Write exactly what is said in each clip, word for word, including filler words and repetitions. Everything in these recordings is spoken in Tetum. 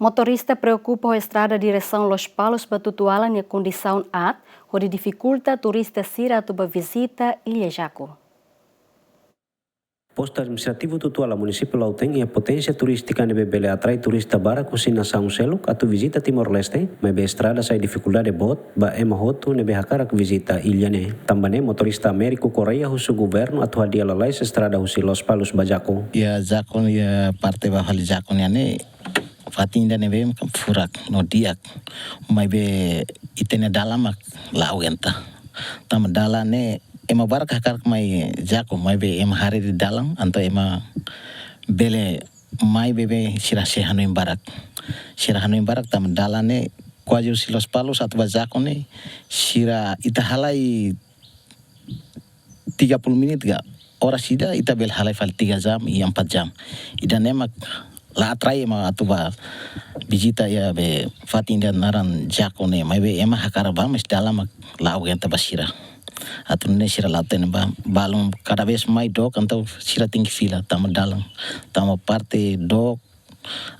Motorista preokupa ho estrada diresaun Lospalos ba Tutuala nia kondisaun aat, hodi difikulta turista sira atu ba vizita Ilha Jaco. Postu Administrativu Tutuala, Munisípiu Lautém, iha poténsia turístika ne'ebé bele atrai turista barak husi nasaun seluk atu vizita Timor-Leste, maibé estrada sai difikuldade boot ba ema hotu ne'ebé hakarak vizita ilha ne'e. Tanba ne'e, motorista Américo Correia husu governu atu hadi'a lalais estrada husi Lospalos ba Jaco. Iha Jaco, iha parte ba fali Jaco nian ne'e, fatin ida ne'ebé furak no di'ak. Maibé ita-nia dalan mak la aguenta. Tanba dalan ne'e ema barak hakarak mai Jaco, maibé ema haree de'it dalan, entaun ema bele mai bebé sira sei hanoin barak. Sira hanoin barak tanba dalan ne'e kuaze husi Lospalos atu ba Jaco ne'e, sira ita halai tiga puluh menit ka, oras ida ita bele halai fali tiga jam i empat jam. Ida-ne'e mak la atrai ema atu ba vizita iha be fatin ida naran Jaco ne'e, maibé ema hakarak ba, mas dalan mak la aguenta ba sira. Atu nune'e sira la hatene ba, balun kada vez mai dook, entaun sira tenke fila, tanba dalan, tanba parte dook,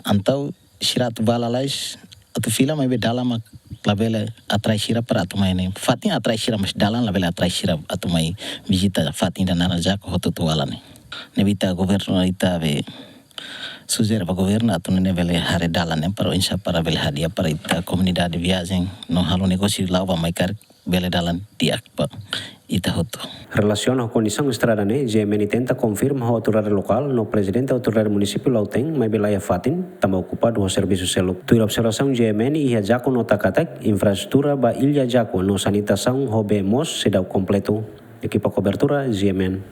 entaun sira atu ba lalais, atu fila, maibé dalan mak labele atrai sira para atu mai ne'e. Fatin atrai sira, mas dalan labele atrai sira atu mai vizita fatin ida naran Jaco ho Tutuala ne'e. Ne'ebé ita governu, ita be sujere ba governu atu nune'e bele haree dalan ne'e para oinsá para bele hadi'a para ita komunidade viajen no halo negósiu la'o ba mai karik bele dalan di'ak ba ita hotu. Relasiona ho kondisaun estrada ne'e, G M N tenta konfirma ho autoridade lokál no Prezidente Autoridade Munisípiu Lautém, maibé laiha fatin, tanba okupadu ho servisu seluk. Tuir observasaun G M N iha Jaco no Takatak, infraestrutura ba Ilha Jaco no sanitasaun ho bee moos seidauk kompletu. Ekipa kobertura, G M N.